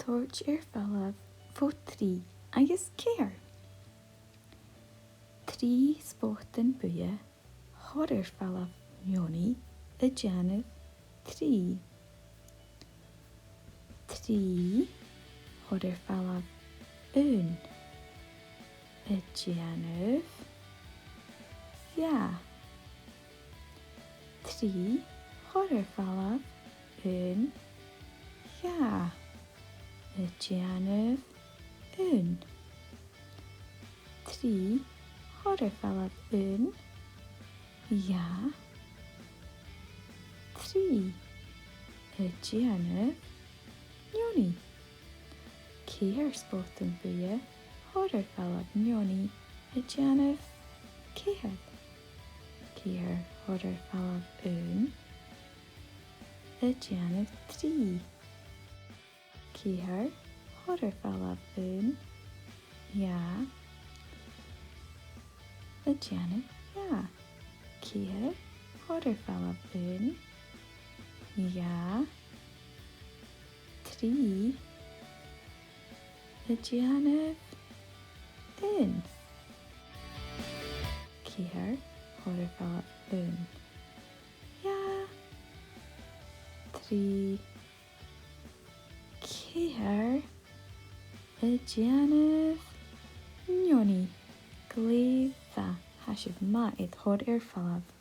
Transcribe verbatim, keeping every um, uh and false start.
Thoirt air falbh bho trì agus ceithir. Trì spotan buidhe, thoir air falbh neoni, a' dèanamh trì. Trì, thoir air falbh aon, a' dèanamh dhà. Trì, thoir air falbh aon, dhà, a' dèanamh aon. Trì, thoir air falbh aon, dhà, trì, a' dèanamh neoni. Ceithir spotan buidhe, thoir air falbh neoni, a' dèanamh ceithir. Ceithir, thoir air falbh aon, a' dèanamh trì. Ceithir, thoir air falbh aon, dhà, a' dèanamh dhà. Ceithir, thoir air falbh aon, dhà, trì, a' dèanamh aon. Ceithir, thoir air falbh aon, dhà, trì, ceithir, a' dèanamh neoni. Glè mhath, tha sibh math air thoirt air falbh.